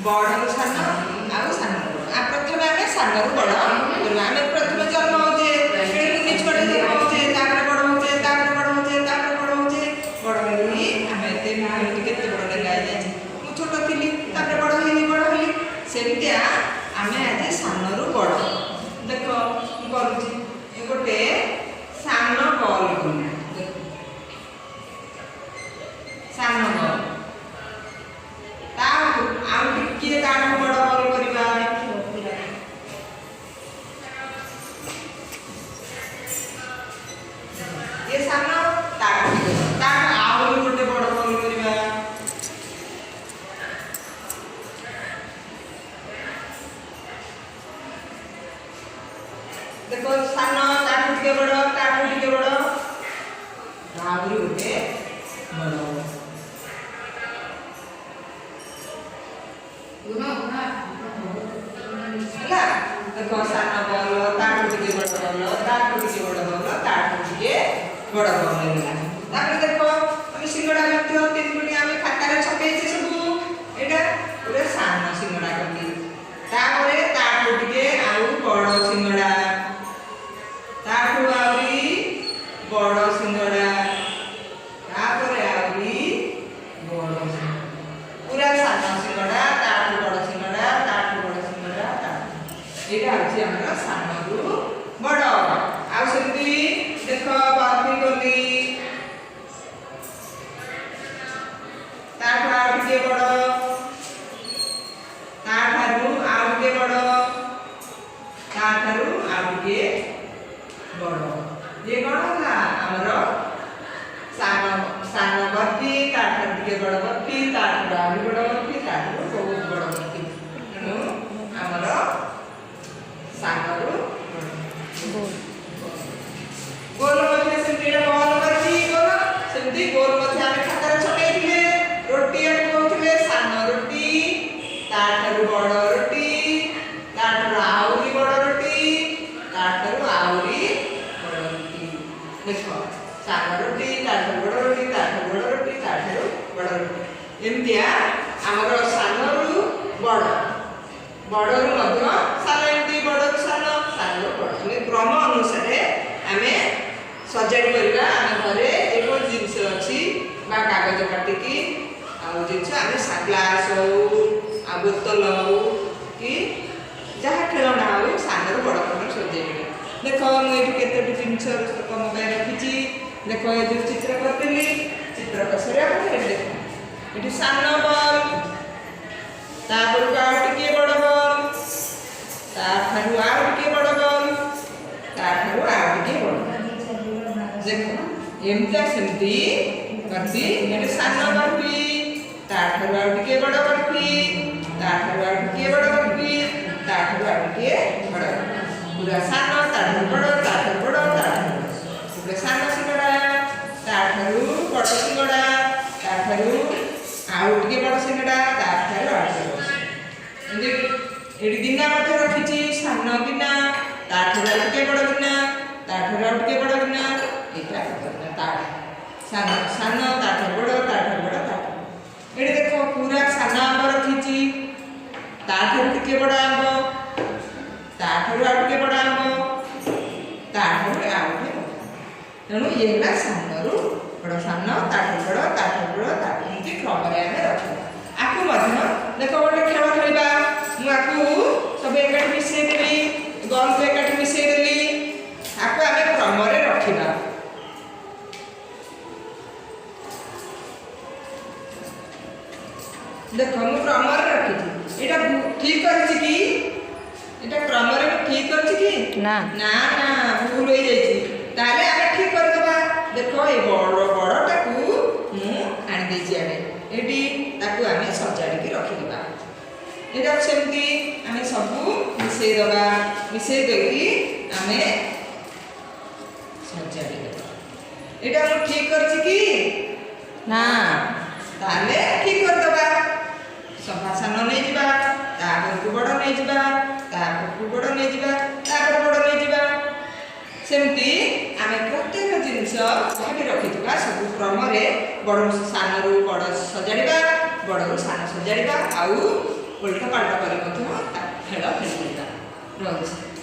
ବଡ଼ରୁ ସାନ ଆଉ ସାନରୁ ବଡ଼। ଆଉ ପ୍ରଥମେ ଆମେ ସାନରୁ ବଡ଼ କରିବା। ଆମେ ପ୍ରଥମେ ଜନ୍ମ ହେଉଛେ, କୁନି ଛୁଆଟେ ଜନ୍ମ ହେଉଛେ, ତାପରେ ବଡ଼ ହେଉଛେ, ତାପରେ ବଡ଼ ହେଉଛେ, ତାପରେ ବଡ଼ ହେଉଛେ। ବଡ଼ ହେଇ ଆମେ ଏତେ, ମୁଁ ଏମିତି କେତେ ବଡ଼ ଡେଙ୍ଗା ହେଇଯାଇଛି। ମୁଁ ଛୋଟ ଥିଲି, ତାପରେ ବଡ଼ ହେଲି, ବଡ଼ ହେଲି। ସେମିତିଆ ଆମେ ଆଜି ସାନରୁ ବଡ଼। ଦେଖ, ମୁଁ କରୁଛି। ଏ ଗୋଟେ ସାନ ବଲ୍ କଲି। ଦେଖ, ସାନ ବଲ୍, ତା ଆଉ ଟିକିଏ ତାଠୁ ବଡ଼ ବଲ୍ କରିବା। ଇଏ ସାନ, ତାଠୁ ଟିକେ ବଡ଼, ତାଠୁ ଆହୁରି ଗୋଟେ ବଡ଼ ବଲ୍ କରିବା। ଦେଖ, ସାନ, ତାଠୁ ଟିକେ ବଡ଼, ତାଠୁ ଟିକେ ବଡ଼, ଆହୁରି ଗୋଟେ ବଡ଼। ହେଲା, ଦେଖ, ସାନ ବଲ, ତାଠୁ ଟିକେ ବଡ଼ ବଲ, ତାଠୁ ଟିକେ ବଡ଼ ବଲ, ତାଠୁ ଟିକେ ବଡ଼ ବଲ ହେଇଗଲା। ତାପରେ ଦେଖ, ଆମେ ସିଙ୍ଗଡ଼ା ମଧ୍ୟ ତିନି ଗୋଟି ଆମେ ଖାତାରେ ଛପେଇଛେ ସବୁ। ଏଇଟା ଗୋଟେ ସାନ ସିଙ୍ଗଡ଼ା କଲି, ତାପରେ ତାଠୁ ଟିକେ ଆଉ ବଡ଼ ସିଙ୍ଗଡ଼ା, ତାଠୁ ଆହୁରି ବଡ଼ ସିଙ୍ଗଡ଼ା, ତାପରେ ଆହୁରି ବଡ଼ ସିଙ୍ଗଡ଼ା। ପୁରା ସାନ ସିଙ୍ଗଡ଼ା, ତାଠୁ ବଡ଼ ସିଙ୍ଗଡ଼ା, ତାଠୁ ବଡ଼ ସିଙ୍ଗଡ଼ା, ତାଠୁ। ଏଇଟା ହେଉଛି ଆମର ସାନରୁ ବଡ଼। ଆଉ ସେମିତି ଦେଖ, ବର୍ଫି କଲି, ତାଠୁ ଆଉ ଟିକେ ବଡ଼, ତାଠାରୁ ଆଉ ଟିକେ ବଡ଼, ତାଠାରୁ ଆଉ ଟିକେ ବଡ଼। ଇଏ କ'ଣ ହେଲା? ଆମର ସାନ ସାନ ବର୍ଫି, ତାଠାରୁ ଟିକେ ବଡ଼ ବର୍ଫି, ତାଠାରୁ ଆହୁରି ବଡ଼ ବର୍ଫି, ତାଠାରୁ ବହୁତ ବଡ଼ ବର୍ଫି। ତେଣୁ ଆମର ସାନରୁ ବଡ଼। ଗୋଲ ମଧ୍ୟ ସେମିତି, ଏଇଟା ବଲ୍ କରିଛି ଗୋଲ। ସେମିତି ଗୋଲ ମଧ୍ୟ ଆମେ ଖାତାରେ ଛପେଇଥିଲେ। ରୁଟି ଆମେ କହୁଥିଲେ, ସାନ ରୁଟି, ତାଠାରୁ ବଡ଼ ରୁଟି, ତାଠାରୁ ଆହୁରି ବଡ଼ ରୁଟି, ତାଠାରୁ ଆହୁରି ବଡ଼ ରୁଟି। ଦେଖ, ସାନ ରୁଟି, ତାଠାରୁ ବଡ଼ ରୁଟି, ତାଠାରୁ ବଡ଼ ରୁଟି, ତାଠାରୁ ବଡ଼ ରୁଟି। ଏମିତିଆ ଆମର ସାନରୁ ବଡ଼, ବଡ଼ରୁ ମଧ୍ୟ ସାନ, ଏମିତି ବଡ଼ରୁ ସାନ, ସାନରୁ ବଡ଼, ଏମିତି କ୍ରମ ଅନୁସାରେ ଆମେ ସଜାଡ଼ି କରିବା। ଆମେ ଘରେ ଯେକୌଣସି ଜିନିଷ ଅଛି ବା କାଗଜ କାଟିକି ଆଉ ଜିନିଷ ଆମେ ଗ୍ଲାସ୍ ହଉ ଆଉ ବୋତଲ ହଉ କି ଯାହା ଖେଳଣା ହଉ, ସାନରୁ ବଡ଼ କ୍ରମରେ ସଜେଇ ପାରିବା। ଦେଖ, ମୁଁ ଏଇଠି କେତୋଟି ଜିନିଷ ତମ ପାଇଁ ରଖିଛି। ଦେଖ, ଏ ଯେଉଁ ଚିତ୍ର କରିଥିଲି, ଚିତ୍ର କରିସାରିବା ପରେ ଏଠି ଦେଖ, ଏଠି ସାନ ବଲ୍, ତାପରକୁ ଆଉ ଟିକିଏ ବଡ଼ ବଲ୍, ତାଠାରୁ ଆଉ ଟିକିଏ ବଡ଼ ବଲ୍, ତାଠାରୁ ଆଉ ଟିକିଏ ବଡ଼। ଦେଖ, ଏମିତିଆ ସେମିତି ବର୍ଫି। ଏଠି ସାନ ବର୍ଫି, ତାଠାରୁ ଆଉ ଟିକିଏ ବଡ଼ ବର୍ଫି, ତାଠାରୁ ଆଉ ଟିକିଏ ବଡ଼ ବର୍ଫି, ତାଠାରୁ ଆଉ ଟିକିଏ ବଡ଼। ପୁରା ସାନ, ତାଠାରୁ ବଡ଼, ତାଠାରୁ ବଡ଼, ତାଠାରୁ ବଡ଼। ପୁରା ସାନ ସିଙ୍ଗଡ଼ା, ତାଠାରୁ ବଡ଼ ସିଙ୍ଗଡ଼ା, ତାଠାରୁ ଆଉ ଟିକେ ବଡ଼ ସିଙ୍ଗଡ଼ା, ତାଠାରୁ ଆଉ ଟିକେ ବଡ଼ ସିଙ୍ଗଡ଼ା। ଏମିତି ଏଠି ଗିନା ମଧ୍ୟ ରଖିଛି। ସାନ ଗିନା, ତାଠାରୁ ଆଉ ଟିକେ ବଡ଼ ଗିନା, ତାଠାରୁ ଆଉ ଟିକେ ବଡ଼ ଗିନା, ଏଇଟା ବଡ଼ ଗିନା, ତା ସାନ, ସାନ, ତାଠାରୁ ବଡ଼, ତାଠାରୁ ବଡ଼, ତାଠାରୁ। ଏଠି ଦେଖ, ପୁରା ସାନ ଆମ୍ବ ରଖିଛି, ତାଠାରୁ ଟିକେ ବଡ଼ ଆମ୍ବ, ତାଠାରୁ ଆଉ ଟିକେ ବଡ଼ ଆମ୍ବ, ତାଠାରୁ ଆଉ ଟିକେ ବଡ଼। ତେଣୁ ଇଏ ହେଲା ସାନରୁ ବଡ଼, ସାନ, ତାଠାରୁ ବଡ଼, ତାଠାରୁ ବଡ଼, ତାଠାରୁ, ଏମିତି କ୍ରମରେ ଆମେ ରଖିବା। ଆକୁ ମଧ୍ୟ ଦେଖ, ଗୋଟେ ଖେଳ ଖେଳିବା। ମୁଁ ଆକୁ ସବୁ ଏକାଠି ମିଶେଇ ଦେଲି, ଗଲ୍କୁ ଏକାଠି ମିଶେଇ ଦେଲି। ଆକୁ ଆମେ କ୍ରମରେ ରଖିବା। ଦେଖ, ମୁଁ କ୍ରମରେ ରଖିଛି। ଏଇଟା ଠିକ କରିଛି କି? ଏଇଟା କ୍ରମରେ ମୁଁ ଠିକ କରିଛି କି? ନା। ନା ନା, ଭୁଲ ହେଇଯାଇଛି। ତାହେଲେ ଆମେ ଠିକ କରିଦେବା। ଦେଖ, ଏ ବଡ଼ ବଡ଼ଟାକୁ ମୁଁ ଆଣିଦେଇଛି ଆଡ଼େ ଏଇଠି, ତାକୁ ଆମେ ସଜାଡ଼ିକି ରଖିଦେବା। ଏଇଟାକୁ ସେମିତି ଆମେ ସବୁ ମିଶେଇ ଦେବା। ମିଶେଇ ଦେଇକି ଆମେ ସଜାଡ଼ି ଦେବା। ଏଇଟା ମୁଁ ଠିକ କରିଛି କି? ନା। ତାହେଲେ ଠିକ କରିଦେବା। ସଭା ସାନ ନେଇଯିବା, ତାପରକୁ ବଡ଼ ନେଇଯିବା, ତାପରକୁ ବଡ଼ ନେଇଯିବା, ତାପରେ ବଡ଼ ନେଇଯିବା। ସେମିତି ଆମେ ପ୍ରତ୍ୟେକ ଜିନିଷ ଯାହା ବି ରଖିଥିବା ସବୁ କ୍ରମରେ ବଡ଼, ସାନରୁ ବଡ଼ ସଜାଡ଼ିବା, ବଡ଼ରୁ ସାନ ସଜାଡ଼ିବା ଆଉ ଓଲଟ ପାଲଟ କରି ମଧ୍ୟ ତା ଖେଳ ଖେଳିପାରିବା। ରହୁଛି।